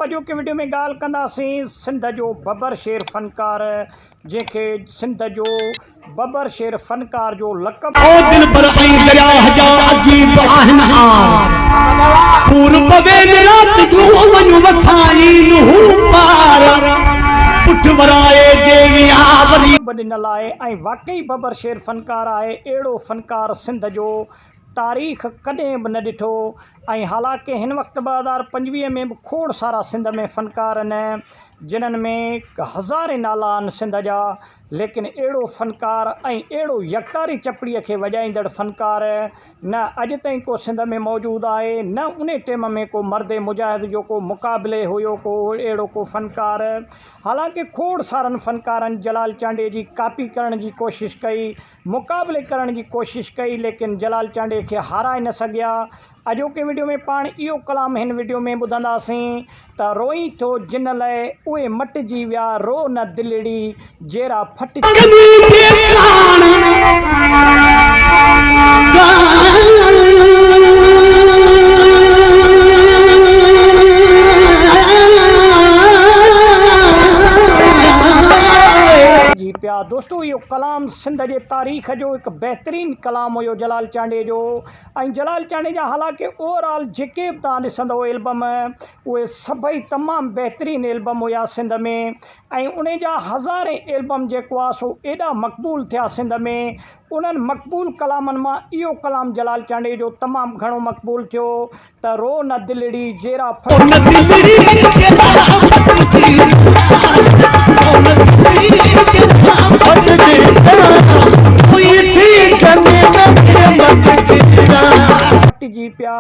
اڄوڪي وڊيو ۾ ڳالهه ڪنداسين سنڌ جو ببر شير فنڪار جنهن کي سنڌ جو ببر شير فنڪار جو لقب. او دلبر ۽ درياهه جا عجيب آهن آر، پور پوين رات جون وڃون وسائين هو پار، پٺ ورائي جي ويا وري. به ڏنل آهي ۽ واقعي ببر شير فنڪار آهي اهڙو فنڪار سنڌ جو تاريخ ڪڏهن به نه ڏٺو ۽ حالانڪه هن وقت 2025 ۾ به کوڙ سارا سنڌ ۾ فنڪار آهن جنھن ۾ هزارين نالا آهن سنڌ جا ليڪن اهڙو فنڪار ۽ اهڙو يڪتاري چپڙيء کي وڄائيندڙ فنڪار نه اڄ تائين ڪو سنڌ ۾ موجود آهي نه انهي ٽيم ۾ ڪو مرد مجاهد جو ڪو مقابلي هيو ڪو اهڙو ڪو فنڪار حالانڪه کوڙ سارن فنڪارن جلال چانڊيي جي ڪاپي ڪرڻ جي ڪوشش ڪئي مقابلي ڪرڻ جي ڪوشش ڪئي ليڪن جلال چانڊيي کي هارائي نه سگهيا اڄوڪي وڊيو ۾ پاڻ اهو ڪلام هن وڊيو ۾ ٻڌنداسين ته روئين ٿو جن لئه اهي مٽجي ويا رو نه دلڙي جيرا ڦٽجي. ڪني جي ڪاڻ جي پيا دوستو اهو ڪلام سنڌ جي تاريخ جو هڪ بهترين ڪلام هيو جلال چانڊيي جو ۽ جلال چانڊيي جا حالانڪه اوور آل جيڪي به توهان ڏسندو البم اهي سڀئي تمام بهترين البم هيا سنڌ ۾ ۽ انهي جا هزارين البم جيڪو آهي سو ايڏا مقبول ٿيا سنڌ ۾ انهن مقبول ڪلامن مان اهو ڪلام جلال چانڊيي جو تمام گهڻو مقبول ٿيو ته رو نه دلڙي جيرا رو نه دلڙي جيرا ڦٽجي رو نه دلڙي جيرا ڦٽجي روئي ٿي جني ۾ مٽجي ويا. مٽجي پيا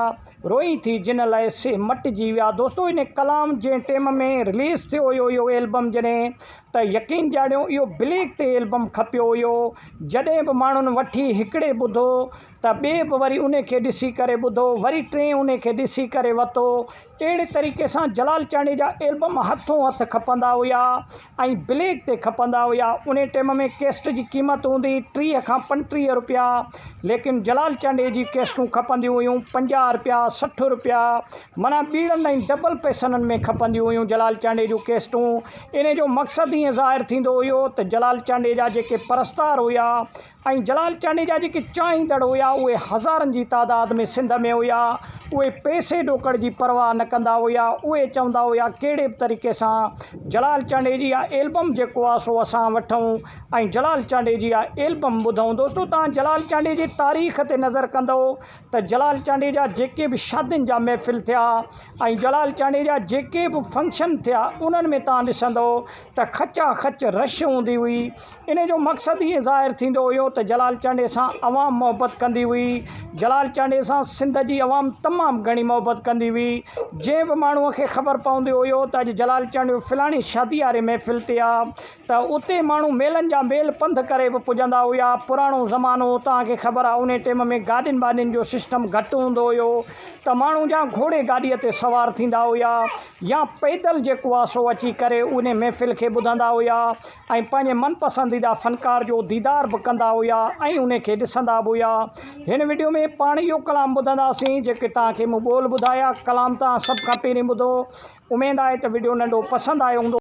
روئي ٿي جن لئه سي مٽجي ويا دوستو ان ڪلام جنهن ٽيم ۾ رليز ٿيو هيو اهو البم جڏهن ته يقين ڄاڻيو اهو بليڪ تي البم کپيو هيو جڏهن به ماڻهن وٺي هڪڙي ٻڌو ته ٻئي به وري انهي کي ڏسي ڪري ٻڌو، وري ٽئين انهي کي ڏسي ڪري وتو. اهڙي طريقي سان جلال چانڊيي جا البم هٿون هٿ کپندا هيا ۽ بليڪ تي کپندا هيا. انهي ٽيم ۾ ڪيسٽ جي قيمت هوندي هئي 30 کان 35 روپيا، ليڪن جلال چانڊيي جي ڪيسٽون کپنديون هيون 50 روپيا، 60 روپيا، معنيٰ ٻيڻن ۽ ڊبل پئسنن ۾ کپنديون هيون جلال چانڊيي جون ڪيسٽون. انهي جو مقصد ائين ظاهر ٿيندو هيو ته جلال چانڊيي جا جيڪي پرستار هيا ۽ جلال چانڊيي جا جيڪي چاهيندڙ هيا اهي هزارن جي تعداد ۾ سنڌ ۾ هيا اهي پئسي ڏوڪڙ جي پرواهه نه ڪندا هيا اهي چوندا هيا ڪهڙي به طريقي سان جلال چانڊيي جي اها ايلبم جيڪو آهي سو اسان وٺون ۽ جلال چانڊيي جي اها ايلبم ٻڌون دوستو توهان جلال چانڊيي جي تاريخ تي نظر ڪندو ته جلال چانڊيي جا جيڪي به شادين جا محفل ٿيا ۽ جلال چانڊيي جا جيڪي به فنڪشن ٿيا انهن ۾ توهان ڏسندو ته کچا کچ رش هوندي هئي انهي جو مقصد ائين ظاهر ٿيندو هيو ته جلال چانڊيي سان عوام محبت ڪندي هئي. جلال چانڊيي سان سنڌ جي عوام تمام گهڻي محبت ڪندي هئي. جنهن به ماڻهوء کي خبر پوندي هيو ته اڄ جلال چانڊيو فلاڻي شادي واري محفل تي آ ته اتي ماڻهو ميلن جا ميل پنڌ ڪري به پڄندا هيا. پراڻو زمانو هو توهان کي خبر آ انهي ٽيم ۾ گاڏين ٻاڏين جو سسٽم گهٽ هوندو هيو ته ماڻهو يا گهوڙي گاڏيء تي سوار ٿيندا هيا يا پيدل جيڪو آ سو اچي ڪري انهي محفل کي ٻڌندا هيا. ۽ پنهنجي من پسنديده فنڪار جو ديدار به ڪندا هيا ۽ انهي کي ڏسندا به هيا. هن وڊيو ۾ پاڻ اهو ڪلام ٻڌنداسين جيڪي توهان کي مون ٻول ٻڌايا. ڪلام توهان سڀ کان پهرين ٻڌو. اميد آهي ته وڊيو ننڍو پسند آيو هوندو.